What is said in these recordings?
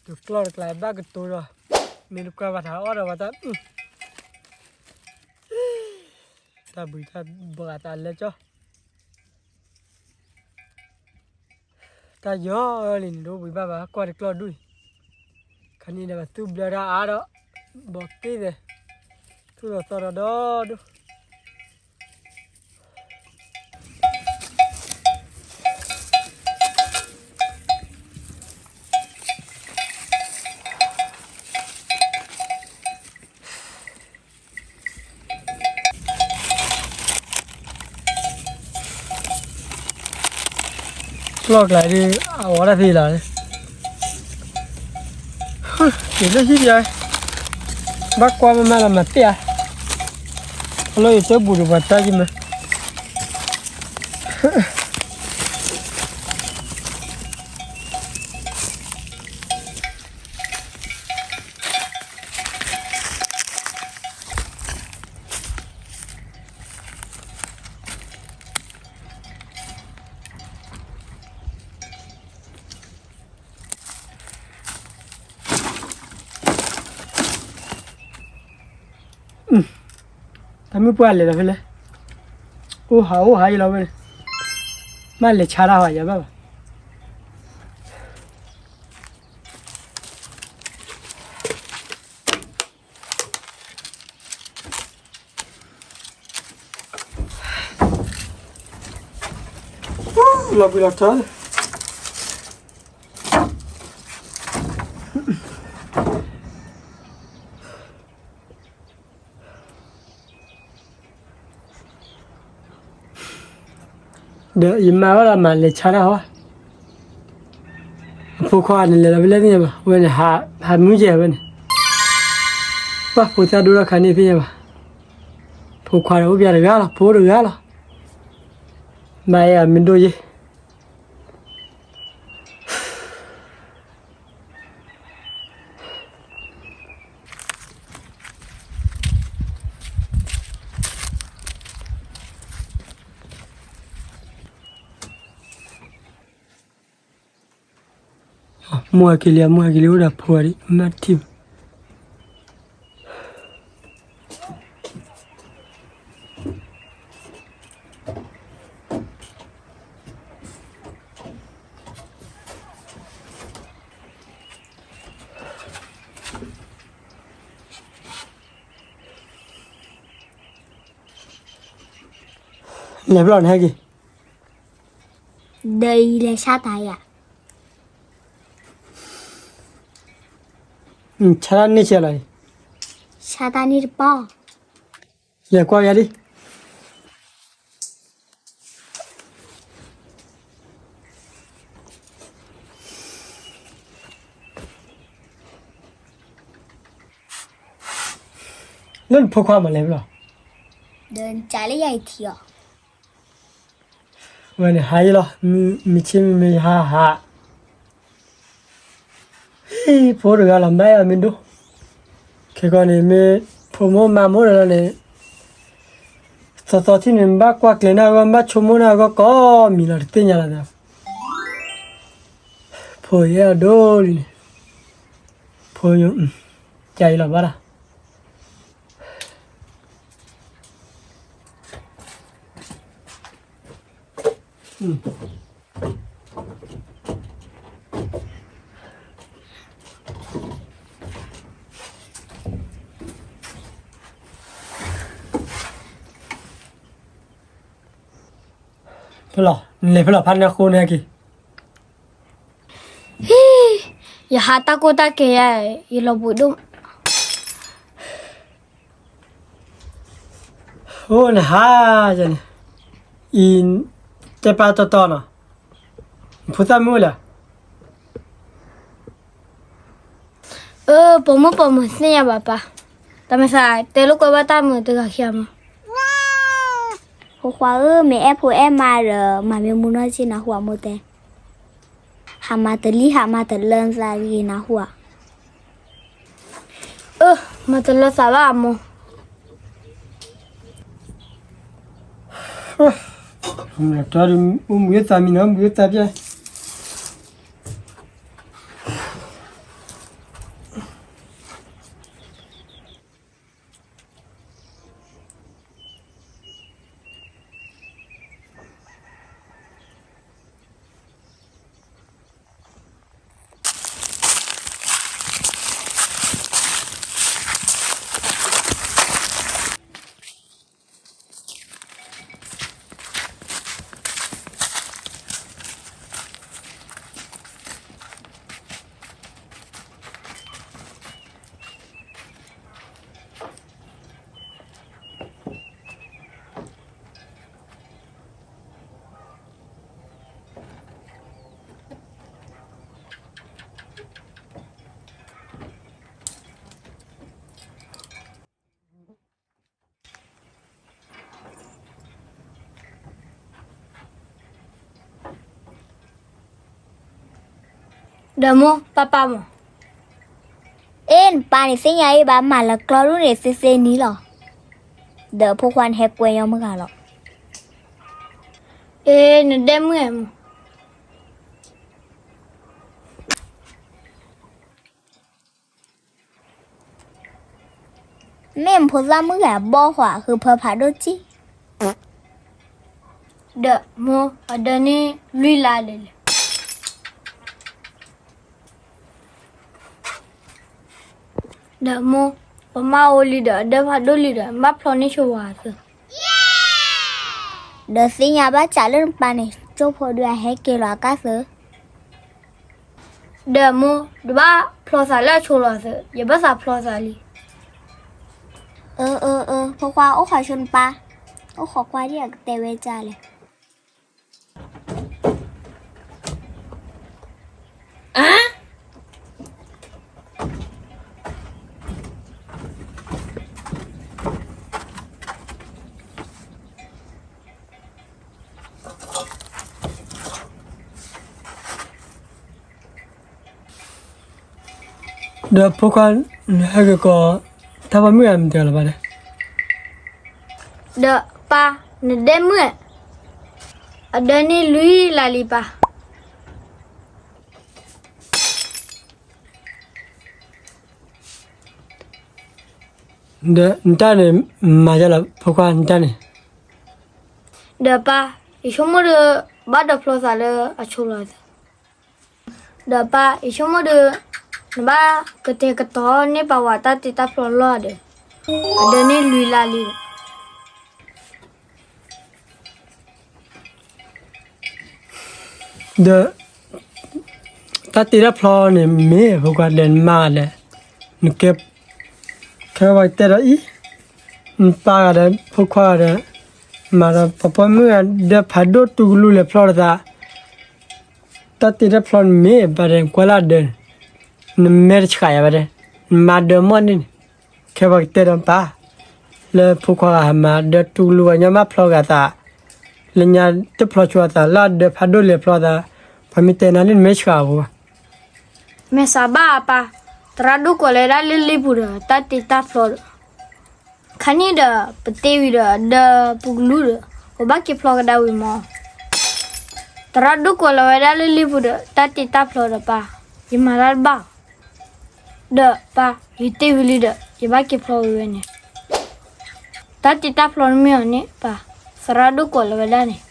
ကျီၢ်တကျါဘၣ်ကတိၤဒီး, မ့ၢ်တကွၢ်ဘၣ်တၢ်အီၣ်ဒီးဘၣ်တၢ်, တၢ်ဘှံးတၢ်ဘှါတၢ်လဲကၠီ, တၢ်ယီၤလံန့ၣ် တအိၣ်ဘှံးဘၣ်ဘၣ် ကွၢ်တကျီၢ်ဒူၣ်အံၤ, ခါန့ၣ်ဒီးဘၣ်သူၣ်ဘျၢတၢ်အါဒီး, ဘီးက့ၣ်သဲး, သူၣ်လီၤသီဒီးဒီဒူၣ် ကျီၢ်ကျါဒ် အဝဲဒၣ်သ့လီၤ, ယလၢဟံၣ်ပယီၤ, ဘၣ်ကွၢ်မးမးလီၤမၤသ့ဧါ, အလီၢ်ယတၢ်ဘူၣ်ဒီးပှၤတၢ်ယမး တၢ်မုၣ်ပှၢ်လဲၤလီၤဖဲလဲၣ်, အိၣ်ဟးအိၣ်ဟးယလီၤဝဲန့ၣ်, မ့ၢ်လဲၤဆါတၢ်ဟီယဘၣ်ဘၣ် လီၤဘှံးလီၤတီၤ ဒီးယမါဝဲဒၣ်မၤလဲၤဆါတၢ်ဟီ, အဖိခွါန့ၣ် လဲၤလီၤဖဲလဲၣ်သ့ၣ်ညါဘၣ်, ဝဲန့ၣ် ဟးမုၢ်ယဲၢ်ဝဲန့ၣ်, ပှၢ်ဖိသၣ်ဒိၣ်ထီၣ်ခါန့ၣ်သ့ၣ်ညါဘၣ်, ဖိခွါဒီးအိၣ်ပျဲတဂၤလီၤ, ဖိတဂၤလီၤ, မၤအဲၣ်အမ့ၢ်ဒိၣ်ယဲၢ် မိၢ်ဟဲက့ၤလံ မိၢ်ဟဲက့ၤလံ အိၣ်ဒီးဖိအံၤ မ့ၢ်ထံၣ်ဘၣ် လဲၤဘျီန့ၣ်ဟဲက့ၤ ဒီးအံၤလဲၤဆါတၢ်ယၤ ဆါတၢ်န့ၢ်ဆဲးလီၤအံၤ ဆါတၢ်န့ၢ်တပီၢ် လဲၤကွၢ်ယၤဒ် လၢနဖိခွါမၤလဲၤဘျီ ဒီးနကးလၢယၤအံၤထံအီၤ ဝဲန့ၣ်ဟးယလီၤ မုၢ်ဆ့ၣ်မုၢ်မ့ၢ်ယဟးဟး ဟံၣ်ဖိတဂၤလီၤ မၤအဲၣ်အမ့ၢ်ဒိၣ် ခဲကီန့ၣ် မ့ၢ်ဖိမိၢ်မါမိၢ်ဒီးလီၤန့ၣ် သီသီထံၣ်န့ၣ် ဘၣ်ကွၢ်ကျဲၤန့ၢ်အဂီၢ် ဘၣ်ဆိကမိၣ်န့ၢ်အဂီၢ်ကိးမံၤလီၤ တသ့ၣ်ညါလီၤသး ဖိအဲၣ်အီၤဒိၣ်လံန့ၣ် ဖိ ကၢ်အံၤလီၤဘၣ်လီၤ ဖဲလီၤ နလဲၤဖဲလီၤ ဖးနၢဃိန့ၣ်က့ၤ ဟံၣ် ယဟးတၢ်ကိၢ်တၢ်ကဲၤယၤ ယလီၤဘှံးဒိၣ် အိၣ်နဟါယၤန့ၣ် အံၤ တဲပာ်တီတီနီၤ ဖိသၣ်မုၣ်လၢ အၢ ပိာ်မုၣ်ပိာ်မုၣ်သ့ၣ်ညါဘၣ်ပၢ် တၢ်မ့ၢ်သးတဲလိာ်ကွဲဘၣ်တၢ်မုာ်တဂၤခံဂၤမး ဖိခွါဧၢ မ့ၢ်အဲၣ်ဖိအဲၣ်မါဒီး မၤမ့ၢ်မူနီၢ်က့နၢ်ဟူအမိၢ်တဲ ဟးမၤတလံၣ်ဟးမၤတလၢသးဂ့ၤနၢ်ဟူဧါ အၢ မၤတလၢသးဘၣ်အမိၢ် တၢ်ဒီး အိၣ်မုာ်သးမံနီၤ အိၣ်မုာ်သးပျဲ ဟဲ ဒီးမိၢ် ပၢ်ပၢ်မး. အ့ နပၢ်န့ၣ်သ့ၣ်ညါအံၤဘၣ် မၤလၢကျီဒူၣ်န့ၣ်သ့သ့နံၤလီၤ. ဒီးဖိခွါန့ၣ်ဟဲကွဲညီမုၢ်ဂၤလီၤ. အ့ နဒဲမုၣ်ဧၢမး. မ့ၢ်ဖိသၣ်မုၣ်ဂၤဘီၣ်ဃီ ဃုဖၢဖးဒိၣ်ကံၣ်. ဒီးမိၢ် အဒၢန့ၣ်လွံၢ်လါဒဲးလဲၣ်. ဒီးမိၢ် ပမါအိၣ်လံဒီး အဒၢဖးဒိၣ်လံဒီး ဘၣ်ဖျီန့ၢ်ဆိဝဲသု. ဒီးသ့ၣ်ညါဘၣ်စးလၢနပၢ်န့ၣ် ကၠိဖိဒုးအဟဲက့ၤလီၤအကါသု. ဒီးမိၢ် တဘၣ်ဖျီသးလၢအဆိလီၤသု, ယဘၣ်သးဖျီသးလံ. အၢ အၢ အၢ ဖိခွါ အိၣ်ခိးဆိနပၢ်, အိၣ်ခိးကွၢ်ဒ်အကတဲဝဲဒ်လဲၣ်. ဒီးဖိခွါ နဟဲက့ၤကိး တၢ်ပိာ်မုၣ်ဂၤမတၤလီၤဘၣ်ဒီး. ဒီးပၢ် နဒဲမုၣ်ဧၢ, အဒၢန့ၣ်လွံၢ်လါလံပၢ်. ဒီးနတၢ်န့ၣ် မၤယါလီၤ ဖိခွါ နတၢ်န့ၣ်. ဒီးပၢ် ယဆိကမိၣ်ဒီး ဘၣ်ဒီးဖျီသးလၢအဆိလီၤသု. ဒီးပၢ် ယဆိကမိၣ်ဒီး နဘၣ်ကတဲာ်ကတီၤန့ၢ်ပှၤဝဲတၢ်တ့တၢ်ဖျီလီၤဒီး အဒၢန့ၣ်လွံၢ်လါလံ. ဒီး တၢ်တ့တၢ်ဖျီန့ၣ် မ့ၢ်ဖိခွါဒီးနမါဂၤဒီး နကဲ ခဲပှၤကတဲဒီးအံၤ နပၢ်ဂၤဒီး ဖိခွါဂၤဒီး မၤဒီးပှၤပိာ်မုၣ်ဂၤဒၢဖးဒိၣ်တူၢ်ကလူလၢဖျီတသး, တၢ်တ့တၢ်ဖျီန့ၣ်မ့ၢ်ဘၣ်ဒီး နကွၢ်လၢအဒၢန့ၣ် နမဲာ်တဆှးယၤဘၣ်ဒီး နမၤဒၢမီၢ်န့ၣ်န့ၣ် ခဲပှၤကတဲဒီးပၢ် လၢဖိခွါဂၤဟးမၤဒၢတူၢ်ကလူဝဲညီမးဖျီဂၤသး, လၢညါတဖျီဆိအသး လၢအဒၢဖးဒိၣ်လဲၤဖျီသး, ပှၤမ့ၢ်တဲနၤလၢနမဲာ်ဆှးအပူၤဘၣ်. မဲာ်ဆှးဘၣ်အပၢ်, သရၣ်ဒိၣ်ကိးလၢဝဲဒၣ်လၢလ့ပူၤဒီး တၢ်တ့တၢ်ဖျီဒီး ခါန့ၣ်ဒီး ပတ့ဝံၤဒီး အဒၢပူၤကလူဒီး ပဘၣ်က့ၤဖျီကဒါဝံၤမး. သရၣ်ဒိၣ်ကိးလၢဝဲဒၣ်လၢလ့ပူၤဒီး တၢ်တ့တၢ်ဖျီဒီးပၢ်, ယမၤတၢ်တဘၣ်. ဒီးပၢ် ယတ့ဝံၤလံဒီး ယဘၣ်က့ၤဖျီဝံၤဝဲန့ၣ်. တၢ်တ့တၢ်ဖျီတမ့ၢ်အီၤန့ၣ် ပၢ်, သရၣ်ဒိၣ်ကိးလၢဝဲဒၣ်န့ၣ်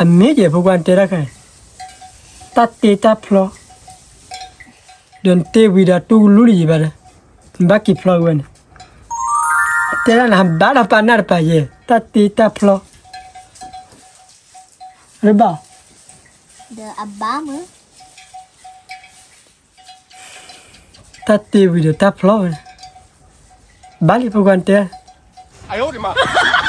အမ့ၢ်ယဲၢ်ဖိခွါနတဲတၢ်ခဲန့ၣ်, တၢ်တ့တၢ်ဖျီ, ဒီးနတ့ဝံၤဒီးတူၢ်ကလူလၢယံၤဘၣ်ဒီး နဘၣ်က့ၤဖျီဝဲန့ၣ်, တဲဒၣ်နဘၣ်ဒီးပၢ်နၢ်တပၢ်ယဲၢ် တၢ်တ့တၢ်ဖျီ, အဘၣ်, တၢ်တ့ဝံၤဒီးတၢ်ဖျီဝဲ, ဘၣ်လံဖိခွါနတဲ, အၢ